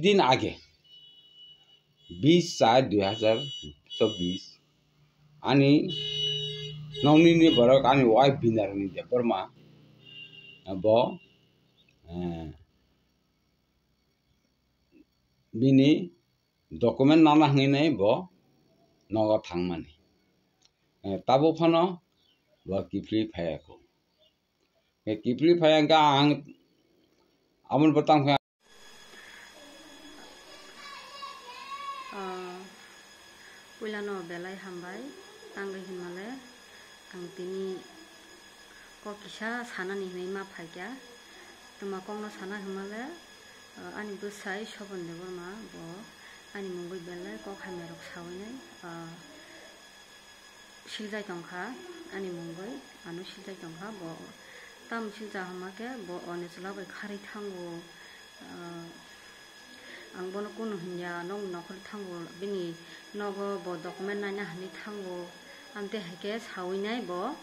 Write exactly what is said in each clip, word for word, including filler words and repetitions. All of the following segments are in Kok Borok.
Din age, bis char dui hazar chobbish, ani noknini borok, ani wife Binarani Debbarma, bo, eh, bini document nana hwnwi nai bo nogo thangmani. Eh, tabuk phano bo kiphilwi phaiya kho. Eh, kiphilwi phaiya hwnkhe ang aboni bo tang khe. Ah, puilano belai hambai, tangwi hinmale ang tini kok kisa sanani hinwi ma phaikha. Tuma kokno sana hinmale, ah, ani bwsai Sobon Debbarma bo ani mungwi belai kok hamya rok sawi nai, ah, siljai tongkha, ani mungwi ano siljai tongkha. Bo tamo silja hwnma khe bo ani chwla bai kharwi thango, ah, ang bono kunu hwnya, nokni nokhorwi thango, bini nogo bo document naina hwnwi thango, amtwi hai khe sawi nai bo,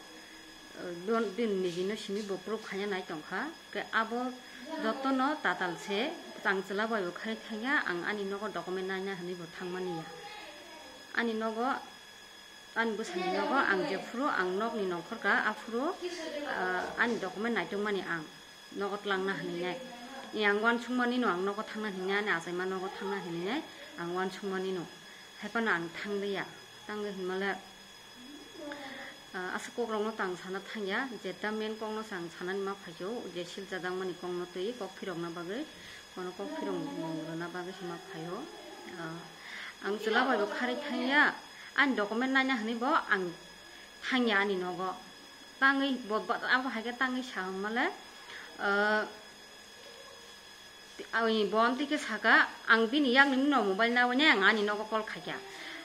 ah, bon-, bini nijino simi bo proof khaina nai tongkha. Khe abo jotono tatal se, ang chwla bai bo kharwi thangya, ang ani nogo document naina hwnwi bo thangmani ya. Ani nogo Ani bwsani nogo ang jephuru ang nokni nongkhorka, aphuru, ah, ani document naitokmani ang nogo tlangna hwnwi nai. Yang uansukmani no ang nogo thangna hwnwi nai, ani achaima nogo thangna hwnwi nai, ang uansukmani no. Haiphano ang thangliya. Tangwi hinmale, ah, aswk kokrokno tang sana thangya, jeta main kokno se ang sanani ma phaikhe, je silchajakmani kokno twi kok phirokna bagwi. Bono kok phirong rwna bagwi se ma phaio. Ah, ang chwla bai bo kharwi thangya, ani document naina hwnwi bo ang thangya ani nogo. Tangwi bo, bo, abo hai khe tangwi sa hwnmale, ah, ti-, ani bo amtwi khe saka, ang bini yakni no mobile nawi nai ang ani nogo call khaikha.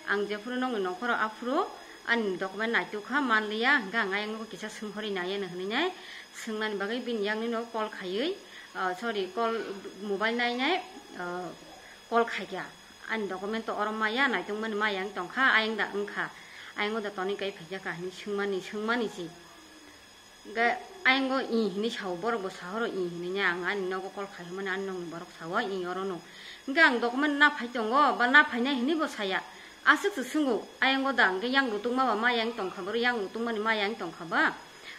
Ang jephuru nokni nongkhoro aphuru ani document naitukha manliya, hwnkhe ang ayang nogo kisa swnghorwi nai ano hwnwi nai swngnani bagwi bini yakni no call khaiwi, ah, sorry, call, mobile nai nai, ah, call khaikha. Ani document to oro maya, naitokmani maya wng tongkha, ayang da wngkha. Ayang da tonwi kai phaikha ka hinwi swngmani, swngmani si. Hwnkhe ayang o i hinwi sao, borok bo sahoro i hinwi nai, ang ani nogo call khai hwnmani ani nokni borok sao i oro no. Hwnkhe ang document na phai tongo, ba na phainai hinwi bo saya. Aswk se swngo, ayang o da hwnkhe yang rutungma ba maya wng tongkha, boro yang rutungmani maya wng tongkha ba.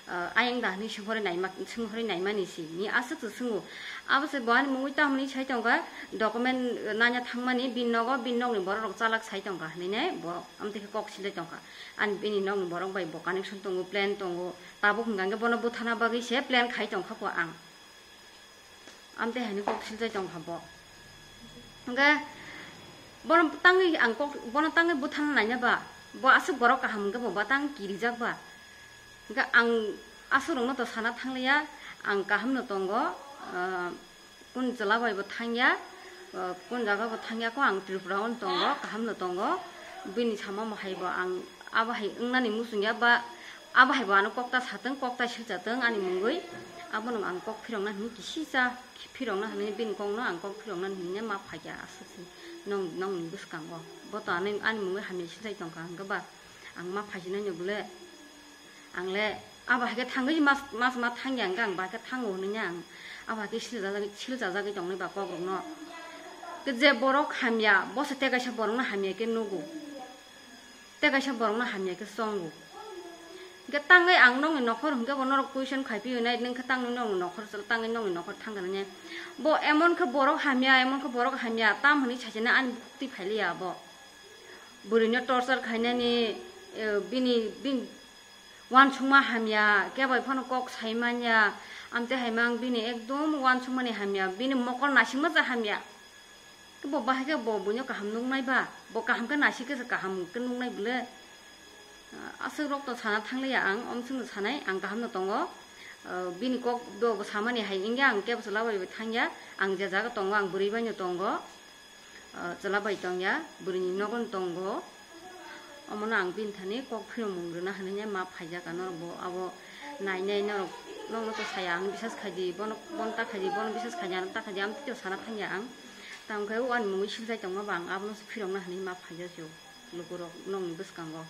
Ah, ayang da hwnwi swnghorwi naima, swnghorwi naimani si, ni aswk se swngo. Abo se bo ani mungwi tamo hinwi sai tongkha, document naina thangmani, bini nogo, bini nokni borok rok chalak sai tongkha hinwi nai, bo amtwi khe kok silai tongkha. Ani bini nokni borok bai bo connection tongo, plan tongo, tabuk hwnkha hwnkhe bono buthana bagwi se plan khai tongkha kho ang. Amtwi haino kok siljai tongkha bo. Hwnkhe bono tangwi ang kok, bono tangwi buthana naina ba, bo aswk borok kaham hwnkhe bo, bo tang kirijak ba. Hwnkhe ang aswk rokno to sana thangliya, ang kaham no tongo, ah, kun jwla bai bo thangya, ah, kun jaga bo thangya kho, ang Tripura o tongo, kaham no tongo, bini sama bo hai bo ang abo hai wngnani muchungya ba, abo hai bo ano kokta satwng, kokta silchatwng ani mungwi, abono ang kok phirokna hinwi kisisa phirokna hinwi bini kokno ang kok phirokna hinwi ma phaikha aswk se nong, nongni bwskango. Bo to ani, ani mungwi hamya silchai tongkha hwnkhe ba ang ma phaisinai no bwle? Ang le abo hai khe thangwi mas, mas ma thangya hwnkhe ang ba khe thango hwnwi ang abo hai khe siljajagwi, siljajagwi tongnai ba kokrokno. Khe je borok hamya, bo se tei kaisa borokno hamya khe nugo. Tei kaisa borokno hamya khe chongo. Hwnkhe tangwi ang nokni nokhor hwnkhe bo norok question khai phiyonai, nwng khe tangwi nokni nokhor, tangwi nokni nokhor thangkha nini. Bo emon khe borok hamya, emon khe borok hamya, tam hwnwi saisana ani bukti phailiya abo. Bwrwino torture khainani, eh, bini, bini uansukma hamya, kebo phano kok sai manya, amtwi hai mang bini ekdom uansukmani hamya, bini mokol naisingma ja hamya. Khe bo bahai khe bo buino kaham nuknai ba, bo kaham khe naisik khe se kaham khe nuknai bwle. Aswk rok to sana thangliya ang, omswkno sanai, ang kaham no tongo. Ah, bini kok do bo samani hai wngya, ang kebo chwla bai bo thangya, ang je jaga tongo, ang bwrwi bai no tongo. Ah, chwla bai tongya, bwrwini nogo no tongo. Omono ang bini thani kok phiromung rwna hinwi ma phaijak, norok bo abo nainai, norok, nokno to saya ang bisas khaidi, bono, bono ta khaidi, bono bisas khaidi, ano ta khaidi, amtwi to sana thangya ang. Tamo khe o ani mungwi siljai tongma ba ang abono se phirokna hinwi ma phaijak se o lukurok nokni bwskango.